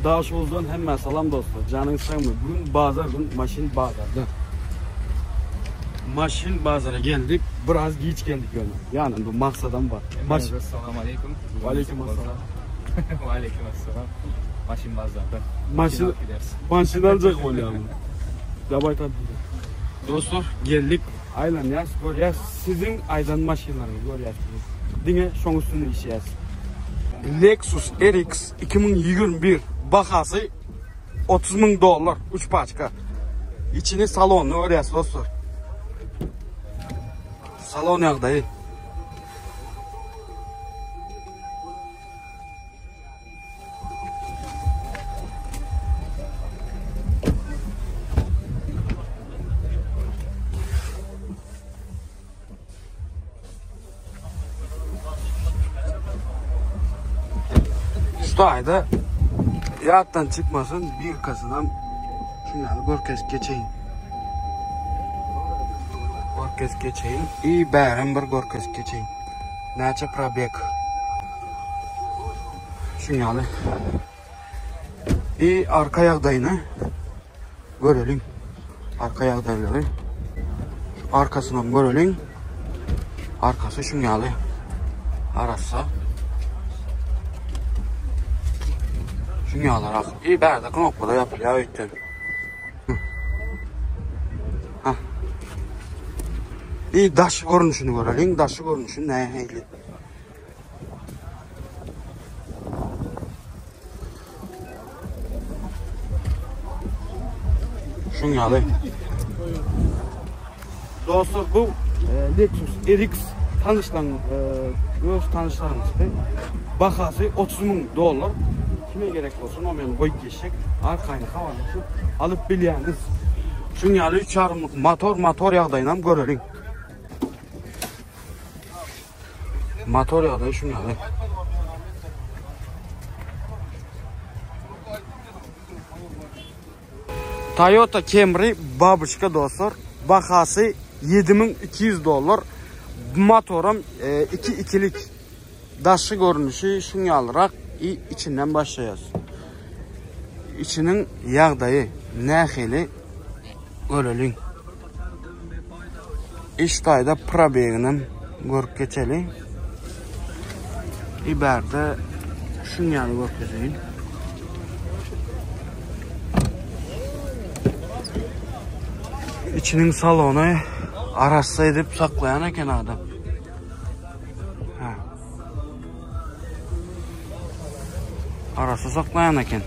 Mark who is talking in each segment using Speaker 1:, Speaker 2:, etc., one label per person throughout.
Speaker 1: Daşoguzdan hemmä salam dostlar. Janyňyz sagmy? Bu gün bazar gün, maşyn bazarda. Maşyn bazara geldik. Biraz giç geldik ýöne. Ýanynda maksadam bar.
Speaker 2: Hemmäňize salam aleýkum.
Speaker 1: Waleýkim assalam.
Speaker 2: Waleýkim assalam. Maşyn bazarda.
Speaker 1: Maşyn
Speaker 2: alyp gideris.
Speaker 1: Maşyn aljak bolýarmy? Dawaý tapdyk. Dostlar geldik. Aýlanýas, görýäs. Siziň aýdan maşynlaryňyzy görýäs biz. Diňe şoň üstünde işleýäs. Lexus RX 2021 bahasy 30 müň dollar 3 paçka. İçini salonyny görýäs dostlar. Salon ýagdaýy. Şu taýda ýatdan çykmasyn birkasynam şundan görkezip geçeýin. Görkezip geçeýin. I bärem bir görkezip geçeýin. Näçe probeg. Şun ýaly. I arka ýagdaýyny göreliň. Arka ýagdaýlary. Şu arkasynam göreliň. Arkasy şun ýaly. Arassa. Şun ýalyrak. I bärde knopkada ýapylýar öýtden. Ha. I daş görnüşini göreliň. Daşy görnüşi nähili? Şuň ýaly. Dostlar bu e, Lexus RX tanyşlaň e, öz tanyşlaryňyzdy. Bahasy 30 müň dollar. Kime gerek bolsa nomerini goýup geçjek. Arkaýyn habarlaşyp alyp bilýäňiz. Şuň ýaly 3,5 motor motor ýagdaýyny hem göreliň. Motor ýagdaýy şuň ýaly. Toyota Camry babuçka dostlar. Bahasy 7200 dollar. Motoram 2 e, ikilik. Daşky görnüşi şuň ýalyrak. I içinden başlaýarys. Içiniň ýagdaýy nähili göreliň. Iş taýda probeginem görüp geçeli. Iberde şuň ýaly görkezeýin. Içiniň salony arassa edip saklaýan eken adam. Ha. Arassa saklaýan eken.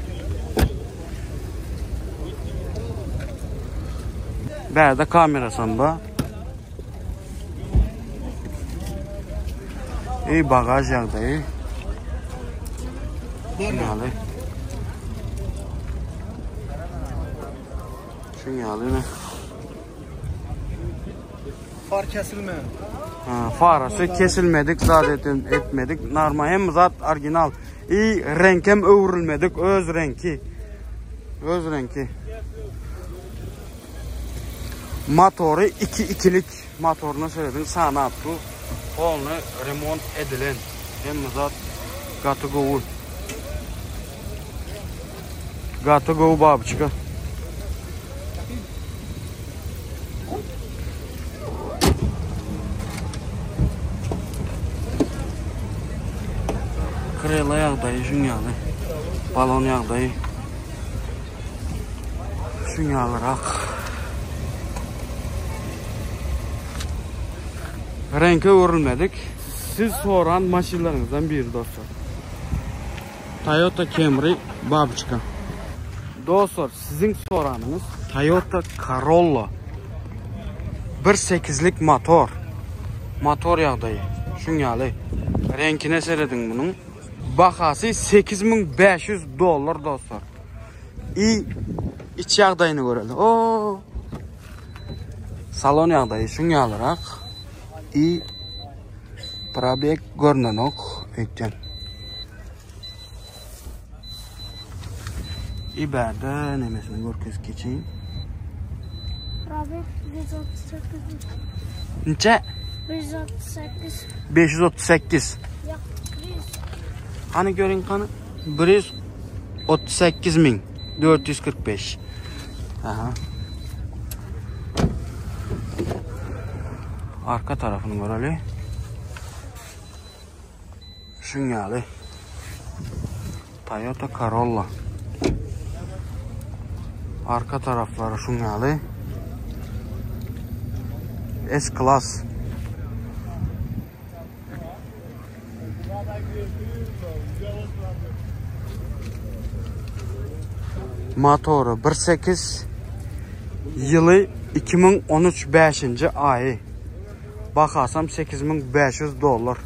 Speaker 1: Bärde kamerasam bar. Ey bagaj ýagdaýy. Şuňaly. Şuňaly ne?
Speaker 3: Far kesilme.
Speaker 1: Ha, farasy kesilmedik, zat etmedik. Normal hem zat original. I reňkem öwrülmedik, öz reňki. Öz reňki. Motory 2 ikilik motoryna serediň sanap bu. Polny remont edilen. Hemme zat gaty gowy. Gaty gowy babyçka. Krela ýagdaýy şuň ýaly. Balon ýagdaýy şuň ýalyrak. Reňke öwrülmedik. Siz soran maşynlaryňyzdan biri dostlar. Toyota Camry babuçka. Dostlar siziň soranyňyz Toyota Corolla 1.8-lik motor. Motor ýagdaýy şuň ýaly. Reňkine serediň munuň. Bahasy 8500 dollar dostlar. I iç ýagdaýyny göreli. O Salon ýagdaýy şuň ýalyrak. I Probeg görnenok öýtýän. Iberde nemesini görkezip geçeyim.
Speaker 4: Probeg 138.
Speaker 1: Nçe?
Speaker 4: 138.
Speaker 1: 538.
Speaker 4: Yok 100.
Speaker 1: Hani görün kanı? 100. 38445. Aha. Arka tarafyny göreli. Şuň ýaly. Toyota Corolla. Arka taraflary şuň ýaly. S-Class. Motory 1.8 ýyly 2013 5-nji aýy. Bahasam 8500 dollar.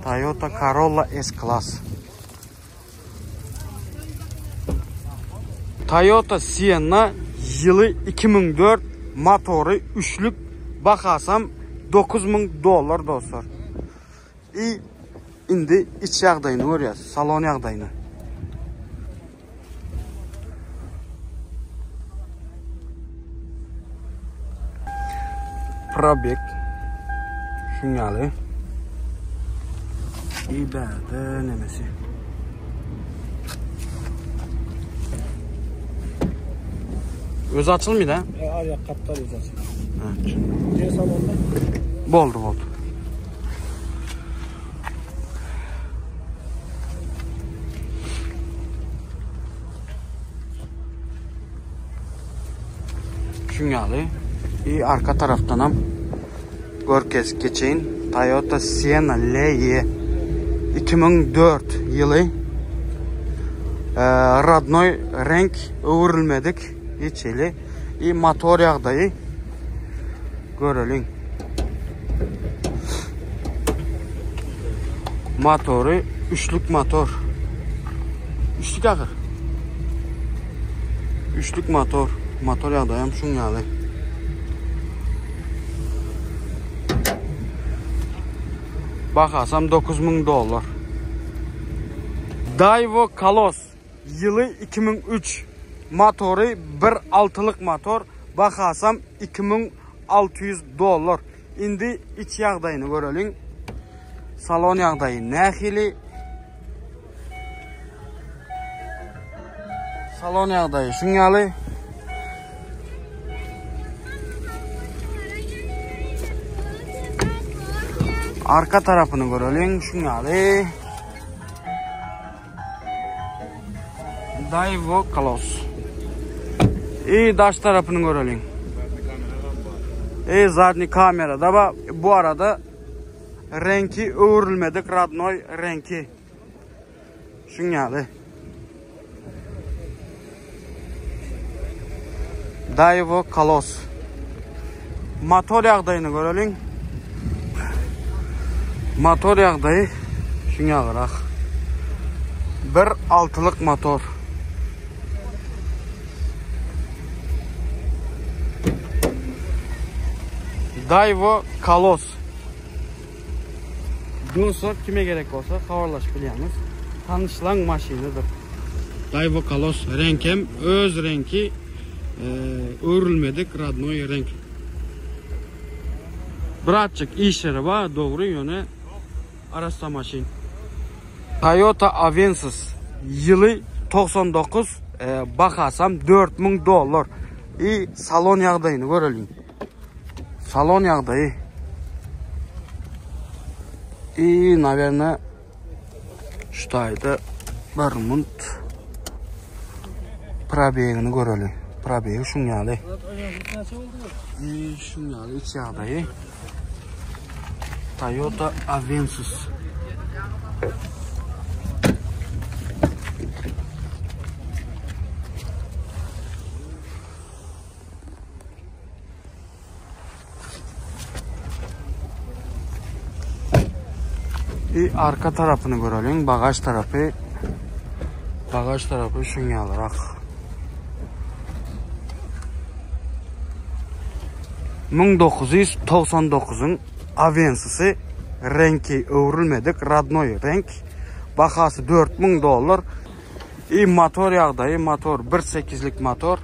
Speaker 1: Toyota Corolla S-Class. Toyota Sienna ýyly 2004 motory üçlük bahasam 9000 dollar dostlar. I indi iç ýagdaýyny görýäs, salon ýagdaýyny. Probek şuň ýaly. Iberde nemesi. Öz açylmıyor da?
Speaker 3: E, ayak kaptal öz açılmıyor.
Speaker 1: Evet.
Speaker 3: Diğer salonda?
Speaker 1: Boldu boldu. Şuň ýaly. I arka tarapdanam görkezip geçeýin. Toyota Sienna LE 2004 ýyly. E, rodnoy renk öwrülmedik hiç hili. I motor ýagdaýy göreliň. Motory üçlük motor. Üçlük ahyr. Üçlük motor. Motor ýagdaýam şuň ýaly. Bahasam 9000 dollar. Daiwo Kalos ýyly 2003 motory 1.6-lyk motor bahasam 2600 dollar. Indi iç ýagdaýyny göreliň. Salon ýagdaýy nähili? Salon ýagdaýy şuň ýaly. Arka tarapyny göreliň, şuň ýaly. Daiwo Kalos. I daş tarapyny göreliň. E zadny kamera da ba bu arada renki öwrülmedik radnoy renki. Şuň ýaly. Daiwo Kalos. Motor ýagdaýyny göreliň. Motor ýagdaýy şuň ýalyrak. Bir altylyk motor. Daiwo Kalos. Dostlar kime gerek bolsa habarlaşyp bilýäňiz. Tanyşlaň maşynydyr. Daiwo Kalos reňkem öz reňki öwrülmedik radnoý reňk. Birazjyk işleri bar dogry ýöne arassa maşyn. Toyota Avensis ýyly 99 bahasam 4000 dollar. I salon ýagdaýyny göreliň. Salon ýagdaýy. I nawerna şu taýda bir munt probegini göreli. Probegi şuň ýaly. I şuň ýaly iç ýagdaýy. Toyota Avensis. I arka tarapyny göreliň, bagaž tarapy. Bagaž tarapy şuň ýalyrak. 1999-yň Avensisi reňki öwrülmedik, radnoý reňk. Bahasy 4000 dollar. I motor ýagdaýy, motor 1.8-lik motor.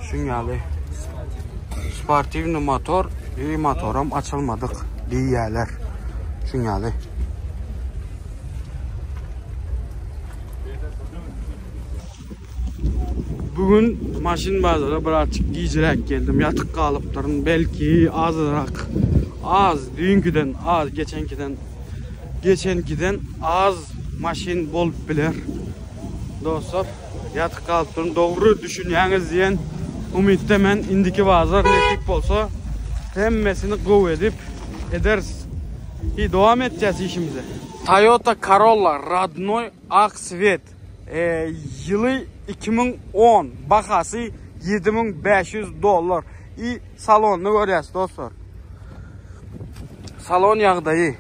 Speaker 1: Şuň ýaly. Sportiwny motor, i motoram açylmadyk diýýärler. Şuň ýaly. Bugün maşyn bazara birazçyk gijräk geldim. Ýatyk galypdyryn. Belki azrak az düýnkiden az geçenkiden geçenkiden az maşyn bolup biler. Dostlar, ýatyk galypdyryn. Dogry düşünýäňiz diýen umytda men indiki bazar nesip bolsa hemmesini gowy edip ederis. I dowam etjäs işimize. Toyota Corolla rodnoy ak svet. Ýyly 2010, bahasy 7500 dollar. I salonyny görýäs dostlar. Salon ýagdaýy.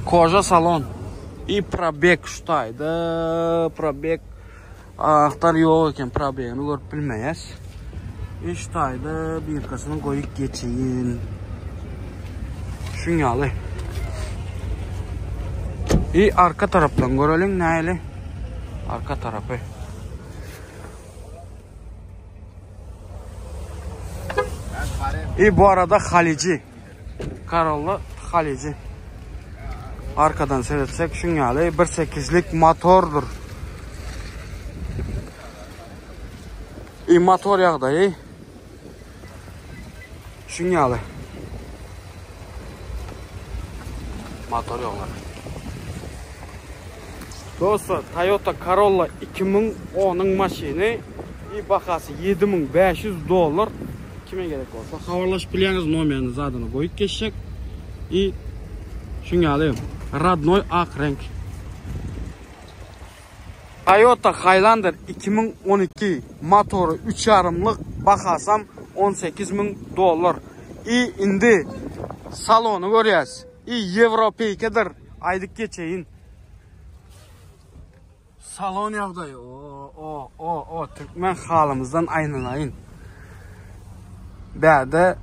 Speaker 1: Koja salon. I probeg şu taýda probeg Anahtar ýok eken probegini görüp bilmeýäs. Iş taýda birkasyny goýup geçeýin. Şuň ýaly. I arka tarapdan göreliň näli. Arka tarapy. I bu arada Halici. Corolla Halici. Arkadan seretsek şuň ýaly 1.8-lik motordyr. I motor ýagdaýy şuň ýaly. Motor ýoglar. Dostlar, Toyota Corolla 2010-yň maşyny i bahasy 7500 dollar. Kime gerek bolsa habarlaşyp bilýäňiz, nomerini zadyny goýup geçjek. I şuň ýaly rodnoý ak reňk. Toyota Highlander 2012 motory 3 ýarymlyk bahasam 18000 dollar. I indi salony görýäs. I ýewropeýkedir aýdyp geçeýin. Salon ýagdaýy o o o o türkmen halymyzdan aýnanaýyn. Bärde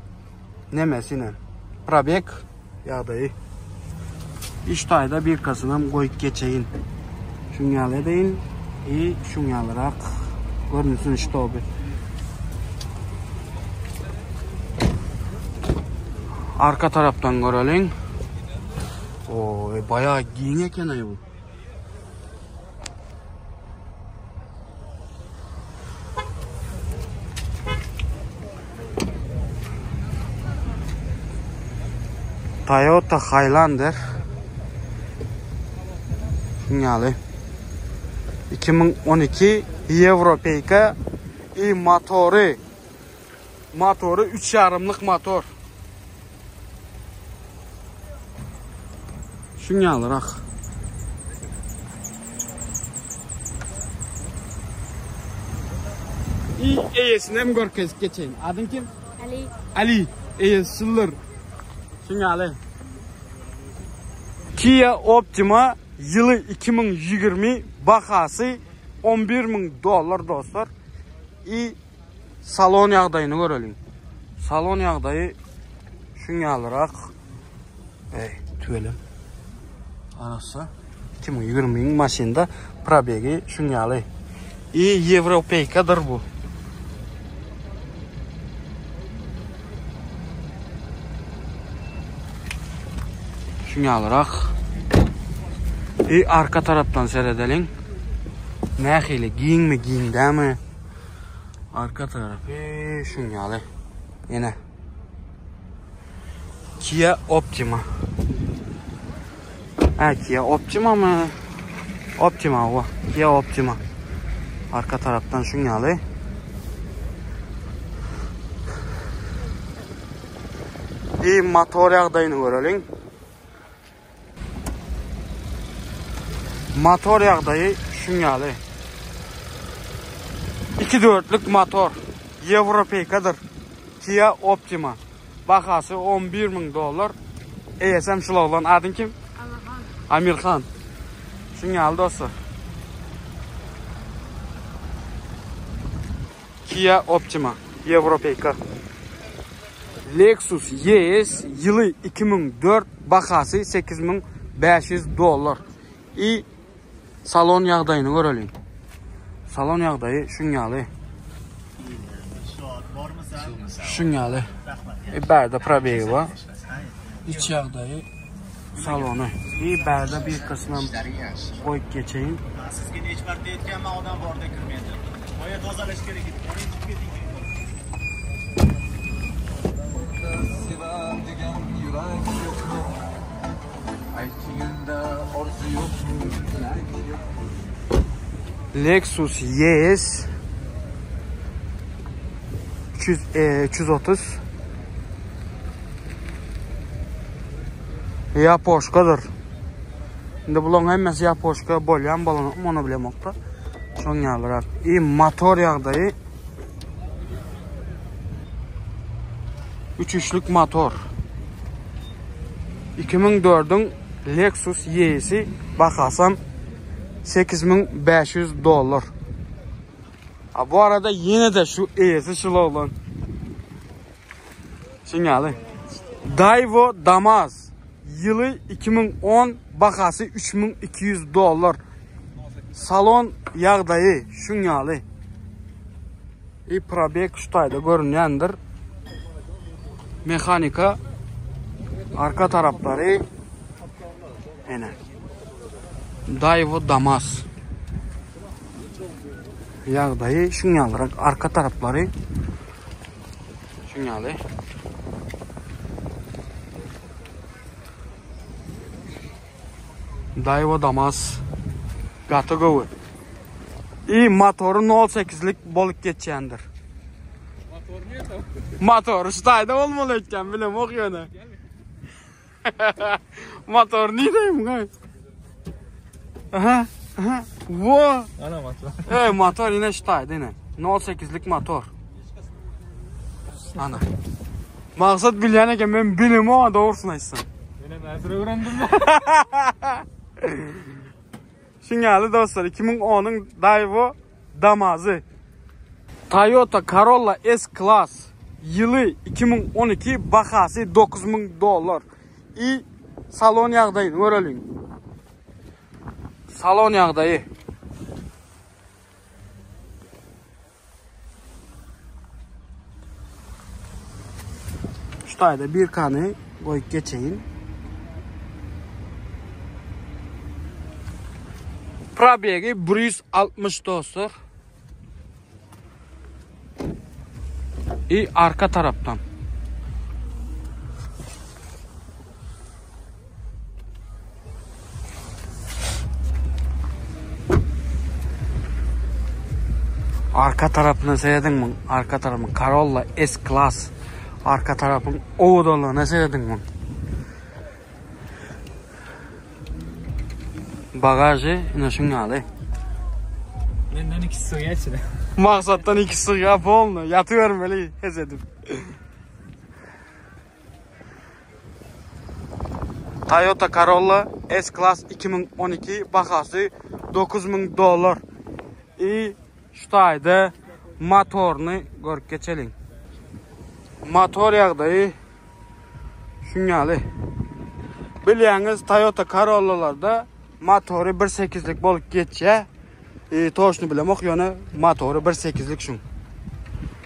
Speaker 1: nemesine probek ýagdaýy. Iş taýda birkasynam goýup geçeýin. Şuň ýaly edeýin i şuň ýalyrak görünsün ştoby. Arka tarapdan göreliň. Oý, baýa giň eken-aý bu. Toyota Highlander Şuňaly 2012 Европейка i motory motory 3 ýarymlyk motor. Şuň ýalyrak. I eýesini hem görkezip geçeýin. Adyň kim?
Speaker 4: Ali.
Speaker 1: Ali. Eýesi şuldur. Şuň ýaly. Kia Optima ýyly 2020 bahasy 11 müň dollar dostlar. I salon ýagdaýyny göreliň. Salon ýagdaýy şuň ýalyrak. Ey, tüwelem. Arassa 2020-iň maşynda probegi şuň ýaly. I ýewropeýkadyr bu. Şuň ýalyrak. I arka tarapdan seredeliň. Nähili giňmi, giň dämi? Arka tarapy şuň ýaly. Ýene. Kia Optima. Ha, Kia Optima mı? Optima o. Kia Optima. Arka tarapdan şuň ýaly. I motor ýagdaýyny göreliň. Motor ýagdaýy şuň ýaly. 2 dörtlük motor. Ýewropeýkadyr. Kia Optima. Bahasy 11 müň dollar. Eýesem şul oglan. Adyň kim?
Speaker 4: Amirhan.
Speaker 1: Amirhan. Şuň ýaly dostlar. Kia Optima. Ýewropeýka. Lexus ES ýyly 2004 bahasy 8500 dollar. I salon ýagdaýyny göreliň. Salon ýagdaýy şuň ýaly. Şuň ýaly. E bärde probegi bar. Iç ýagdaýy salony. I bärde bir kysmam goýup geçeýin.
Speaker 5: Sizga necha marta aytganman odam borda kirmaydi. Boya tozalash kerak edi. Boring chiqib keting.
Speaker 1: Lexus ES 300, e, 330 Ýapoşkadyr. Indi bularyň hemmesi ýapoşka bolýan bolanokmy ony bilemokda. Şoň ýalyrak. I motor ýagdaýy 3 üçlük motor. 2004-iň Lexus ES-i bahasam 8500 dollar. A bu arada ýene de şu eýesi şul oglan. Şuň ýaly. Daiwo Damaz ýyly 2010 bahasy 3200 dollar. Salon ýagdaýy şuň ýaly. I probeg şu taýda görünýändir. Mehanika arka taraplary ene. Daiwo Damas. Ýagdaýy şuň ýalyrak arka taraplary şuň ýaly. Daiwo Damas gaty gowy. I motory 0.8-lik bolup geçýändir. Motory şu taýda bolmaly ekän, bilemok ýöne. Motor nireyim gay? Aha, aha. Wo.
Speaker 2: Ana motor.
Speaker 1: Ey motor yine şu taýda yine. 0.8-lik motor. Ana. Maksat bilýän eken men bilemok dogrusyny aýtsam.
Speaker 2: Menem häzir öwrendim.
Speaker 1: Şuň dostlar 2010-yň Daewoo Damazy. Toyota Corolla S-Class ýyly 2012 bahasy 9000 dollar. I salon ýagdaýyny göreliň. Salon ýagdaýy. Şu taýda bir kany goýup geçeýin. Probegi 160 dostlar. I arka tarapdan. Arka tarapyna seredin mi? Arka tarapyň Corolla S-Class. Arka tarapyň owadanlygyna seredin mi? Bagajy ine şuň ýaly.
Speaker 2: Menden ikisi sygýar içine.
Speaker 1: Maksatdan ikisi sygýar polny. Ýatybermeli hez edip. Toyota Corolla S-Class 2012 bahasy 9000 dollar. I şu taýda motoryny görüp geçeliň. Motor ýagdaýy şuň ýaly. Bilýäňiz Toyota Corollalarda motory 1.8-lik bolup geçýär. E, toşny bilemok ýöne motory 1.8-lik şuň.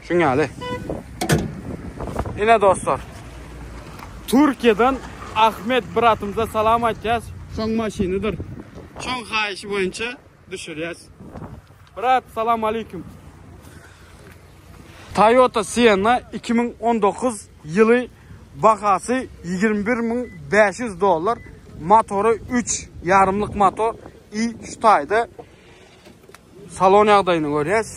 Speaker 1: Şuň ýaly. Ine dostlar. Türkiýeden Ahmet bratymyza salam aýtýas. Şoň maşynydyr. Şoň haýyşy boýunça düşürýäs. Brat, salam aleyküm. Toyota Sienna 2019 ýyly bahasy 21500 dollar. Motory 3 ýarymlyk motor. I şu taýda salon ýagdaýyny görýäs.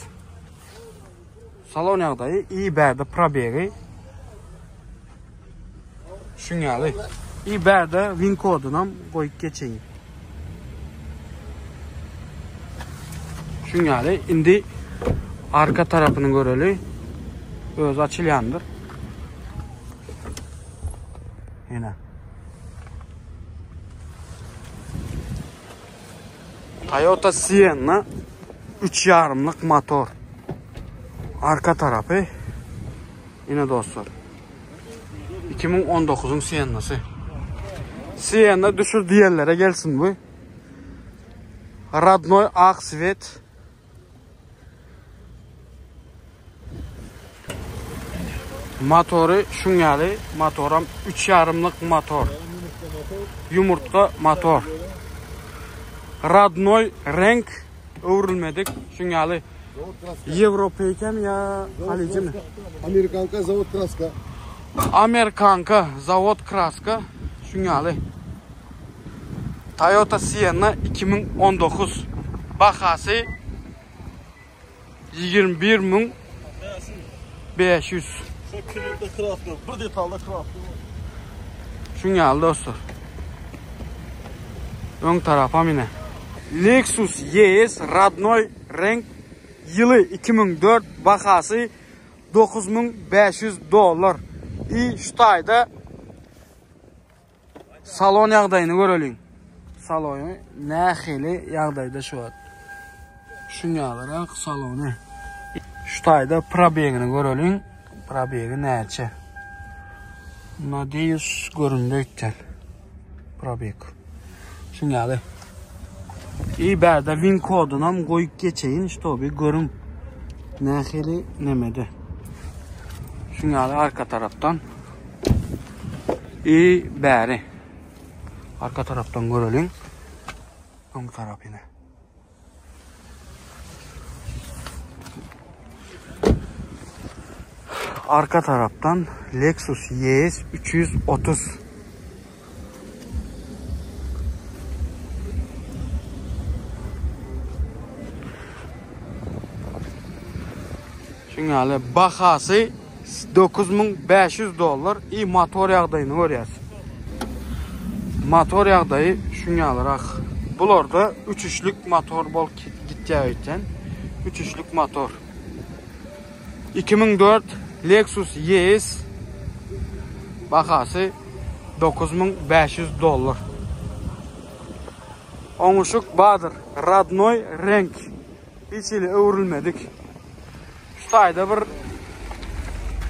Speaker 1: Salon ýagdaýy i bärde probegi. Şuň ýaly. I bärde win kodunam goýup geçeýin. Şuň ýaly indi arka tarapyny göreli. Öz açylýandyr. Ýene. Toyota Sienna 3 ýarymlyk motor. Arka tarapy ine dostlar. 2019-yň Siennasy. Sienna düşür diýenlere gelsin bu. Radnoy ak svet. Motory şuň ýaly, motoram üç ýarymlyk motor. Ýumurtga motor. Radnoý reňk öwrülmedik. Şuň ýaly Ýewropeýkemi ýa halyjymy?
Speaker 6: Amerikanka zawod kraska.
Speaker 1: Amerikanka zawod kraska. Şuň ýaly. Toyota Sienna 2019 bahasy 21500.
Speaker 6: Şu kilitde kraska, bir detalda kraska.
Speaker 1: Şuň ýaly dostlar. Öň tarapam ine. Lexus ES radnoý reňk ýyly 2004 bahasy 9500 dollar. I şu taýda Salon ýagdaýyny göreliň. Salony nähili ýagdaýda şu wagt. Şuň ýalyrak salony. Şu taýda probegini göreliň. Probegi näçe? Nadeyus göründi öýtýän. Probeg. Şuň ýaly. I bärde win kodunam goýup geçeýin, ştoby görüň. Nähili nemede. Şuň ýaly arka tarapdan. I bäri. Arka tarapdan göreliň. Öň tarapyny. Arka tarapdan Lexus ES 330. Şuň ýaly bahasy 9500 dollar i motor ýagdaýyny görýäs. Motor ýagdaýy şuň ýalyrak. Bularda 3 üçlük motor bolup gitýär öýtýän. 3 üçlük motor. 2004 Lexus ES bahasy 9500 dollar. Oňuşyk badyr. Radnoý reňk. Hiç hili öwrülmedik. Şu taýda bir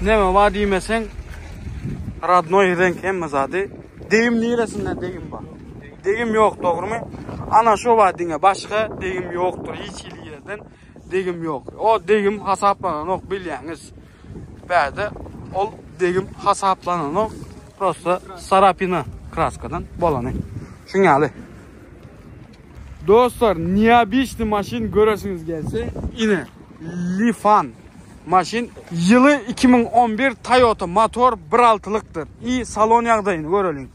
Speaker 1: neme bar diýmeseň radnoý reňk hemme zady. Degim niresinde degim bar? Degim ýok dogrymy? Ana şo bar diňe başga degim ýokdur hiç hili ýerden degim ýok. O degim hasaplananok bilýäňiz. Bärde ol degim hasaplananok. Prosta sarapina kraskadan bolany. Şuň ýaly. Dostlar neobişni maşyn göresiňiz gelse ine Lifan maşyn ýyly 2011 Toyota motor 1.6-lykdyr. I salon ýagdaýyny göreliň.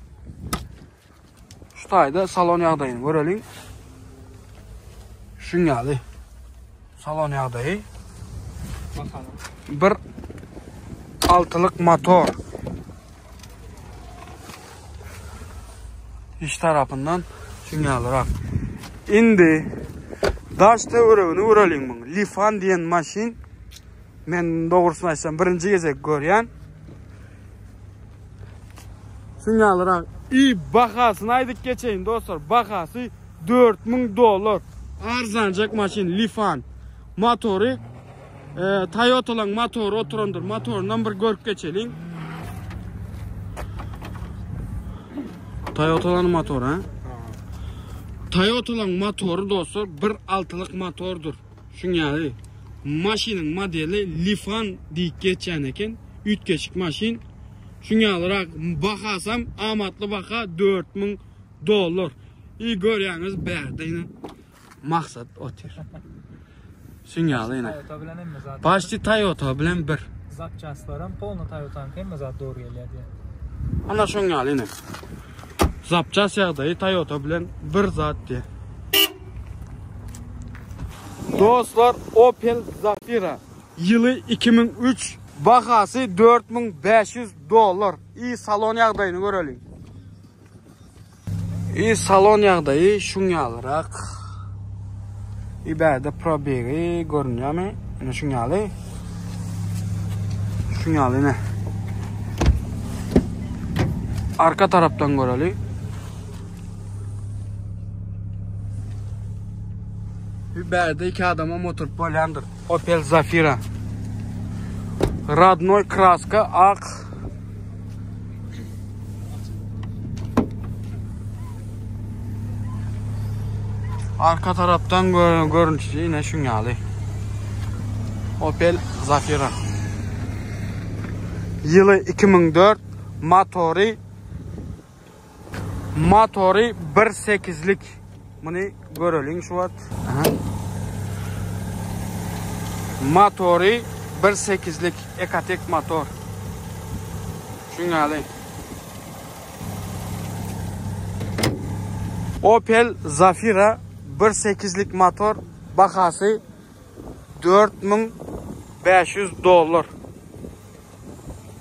Speaker 1: Şu taýda salon ýagdaýyny göreliň. Şuň ýaly salon ýagdaýy. Bir altylyk motor. Iç tarapyndan şuň ýalyrak. Indi daş töweregini göreliň muň. Lifan diýen maşyn men dogrusyny aýtsam birinji gezek görýän. Şuň ýalyrak. I bahasyny aýdyp geçeýin dostlar. Bahasy 4000 dollar. Arzanjak maşyn Lifan. Motory e, Toyotalaň motory oturandyr. Motoryndan bir görüp geçeliň. Toyotalaň motory, ha? Toyotalaň motory dostlar bir altylyk motordyr. Şuň ýaly maşynyň modeli Lifan diýip geçýän eken. Üýtgeşik maşyn. Şuň ýalyrak bahasam amatly baha 4000 dollar. I görýäňiz bärde ine Maksat otyr. Şuň ýaly ine.
Speaker 2: Toyota bilen hemme zat.
Speaker 1: Başty Toyota bilen bir.
Speaker 2: Zapçastlaram polny Toyotanyň hemme zat dogry gelýär diýär.
Speaker 1: Ana şoň ýaly ine. Zapças ýagdaýy Toyota bilen bir zat diýär. Dostlar Opel Zafira ýyly 2003 bahasy 4500 dollar. I salon ýagdaýyny göreliň. I salon ýagdaýy şuň ýalyrak. I bärde probegi görünýärmi? Ine şuň ýaly. Şuň ýaly ine. Arka tarapdan göreli. Bir bärde iki adama oturyp bolýandyr. Opel Zafira. Radnoy kraska ak. Arka tarapdan görünüşi yine şun ýaly. Opel Zafira. Ýyly 2004, motory motory 1.8-lik. Muny göreliň şu wagt. Aha. Motory 1.8-lik Ecotec motor. Şuň ýaly. Opel Zafira 1.8-lik motor bahasy 4500 dollar.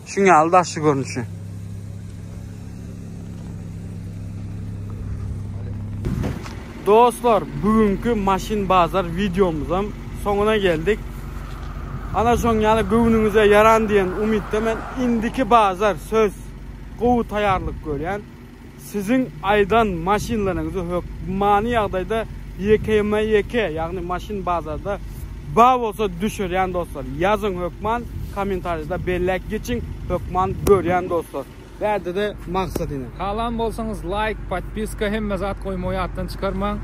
Speaker 1: Şuň ýaly daşy görnüşi. Dostlar, bugünkü maşyn bazar videomuzam soňuna geldik. Ana şoň ýaly göwnüňize ýaran diýen umytda men indiki bazar söz gowy taýýarlyk görýän. Siziň aýdan maşynlaryňyzy hökmany ýagdaýda ýekeme-ýeke, ýagny maşyn bazarda bar bolsa düşürýän dostlar. Ýazyň hökman kommentariýada belläp geçiň hökman görýän dostlar. Bärde-de maksat ine.
Speaker 2: Halan bolsaňyz laýk, podpiska hemme zat goýmagy ýatdan çykarmaň.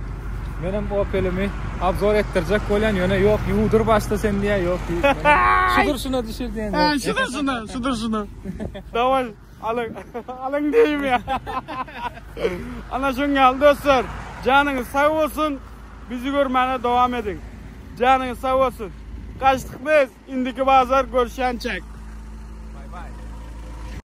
Speaker 2: Menem Opelimi obzor etdirjek bolýan ýöne ýok ýuwdur başda sen diýýär ýok diýip. Şudur şuna düşür diýen ýok.
Speaker 1: Şudur şuna, şudur şuna. Daway. Alyň, alyň diýim ýa. Ana şuň ýaly dostlar. Janyňyz sag bolsun. Bizi görmäne dowam ediň. Janyňyz sag bolsun. Gaçdyk biz. Indiki bazar görüşýänçäk.